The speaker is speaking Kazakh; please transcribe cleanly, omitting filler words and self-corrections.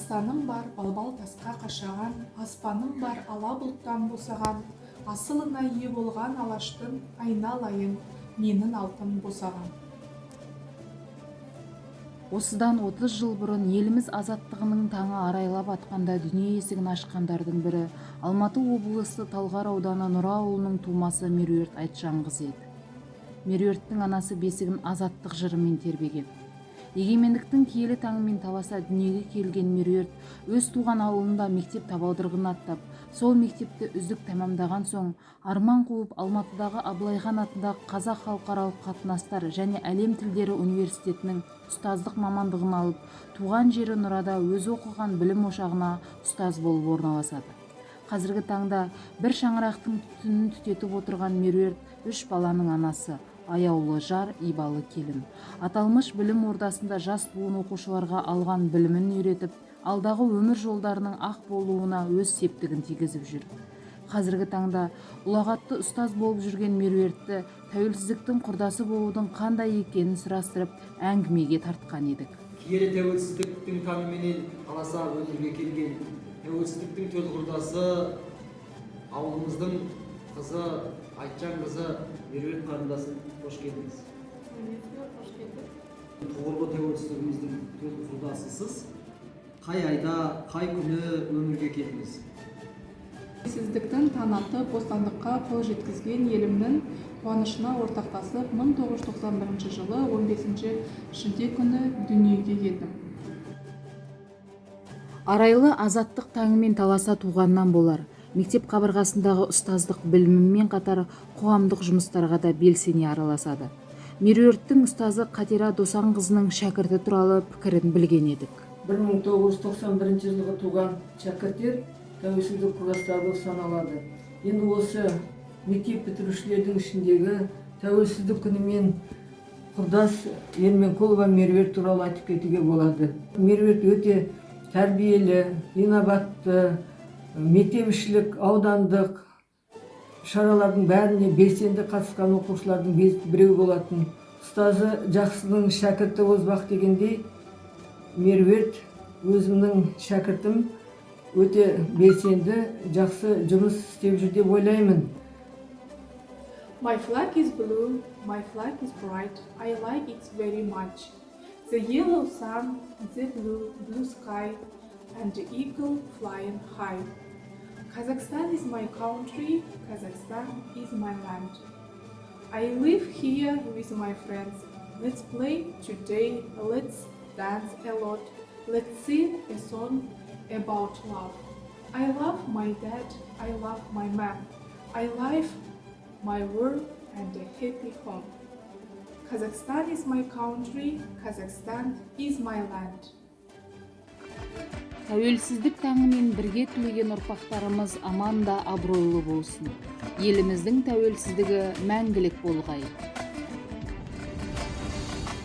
Қазақстаным бар балбал тасқа қашаған, аспаным бар ала бұлттан босаған, асылына ие болған Алаштың, айналайын, менің алтын босағам. Осыдан 30 жыл бұрын, еліміз азаттығының таңы арайлап атқанда дүние есігін ашқандардың бірі Алматы облысы, Талғар ауданы, Нұра ауылының тумасы Меруерт Айтжанқызы еді. Меруерттің анасы бесігін азаттық жырымен тербеген. Егемендіктің киелі таңымен таласа дүниеге келген Меруерт өз туған ауылында мектеп табалдырығын аттап, сол мектепті үздік тәмамдаған соң, арман қуып, Алматыдағы Абылай хан атындағы Қазақ халықаралық қатынастар және әлем тілдері университетінің ұстаздық мамандығын алып, туған жері Нұрада өзі оқыған білім ошағына ұстаз болып орналасады. Қазіргі таңда бір шаңырақтың түтінін түтетіп отырған Меруерт үш баланың анасы, аяулы жар, ибалы келін. Аталмыш білім ордасында жас буын оқушыларға алған білімін үйретіп, алдағы өмір жолдарының ақ болуына өз септігін тигізіп жүр. Қазіргі таңда ұлағатты ұстаз болып жүрген Меруертті тәуелсіздіктің құрдасы болудың қандай екенін сұрастырып, әңгімеге тартқан едік. Киелі тәуелсіздіктің таңыменен таласа өмірге келген тәуелсіздіктің төл құрдасы, ауылымыздың қызы, Айтжан қызы Меруерт қарындасым, қош келдіңіз! Қош келдік. Тұғырлы тәуелсіздігіміздің төл құрдасысыз. Қай айда, қай күні өмірге келдіңіз? Тәуелсіздіктің таңы атып, бостандыққа қол жеткізген елімнің қуанышына ортақтасып, 1991 жылы 15 шілде күні дүниеге келдім. Арайлы азаттық таңымен таласа туғаннан болар, мектеп қабырғасындағы ұстаздық білімімен қатар қоғамдық жұмыстарға да белсене араласады. Меруерттің ұстазы Қатира Досанқызының шәкірті туралы пікірін білген едік. 1991 жылғы туған шәкірттер тәуелсіздік құрдастары болып саналады. Енді осы мектеп бітірушілердің ішіндегі тәуелсіздік күнімен құрдас Ерменқұлова Меруерт туралы айтып кетуге болады. Меруерт өте тәрбиелі, инабатты, мектепішілік, аудандық шаралардың бәріне белсенді қатысқан оқушылардың біреуі болатын. Ұстазы жақсының шәкірті озбақ дегендей, Меруерт өзімнің шәкіртім, өте белсенді, жақсы жұмыс істеп жүр деп ойлаймын. My flag is blue, my flag is bright, I like it very much. The yellow sun, the blue, blue sky, and the eagle flying high. Kazakhstan is my country, Kazakhstan is my land. I live here with my friends. Let's play today, let's dance a lot, let's sing a song about love. I love my dad, I love my mom. I love my work and a happy home. Kazakhstan is my country, Kazakhstan is my land. Тәуелсіздік таңымен бірге түлеген ұрпақтарымыз аман да абыройлы болсын. Еліміздің тәуелсіздігі мәңгілік болғай!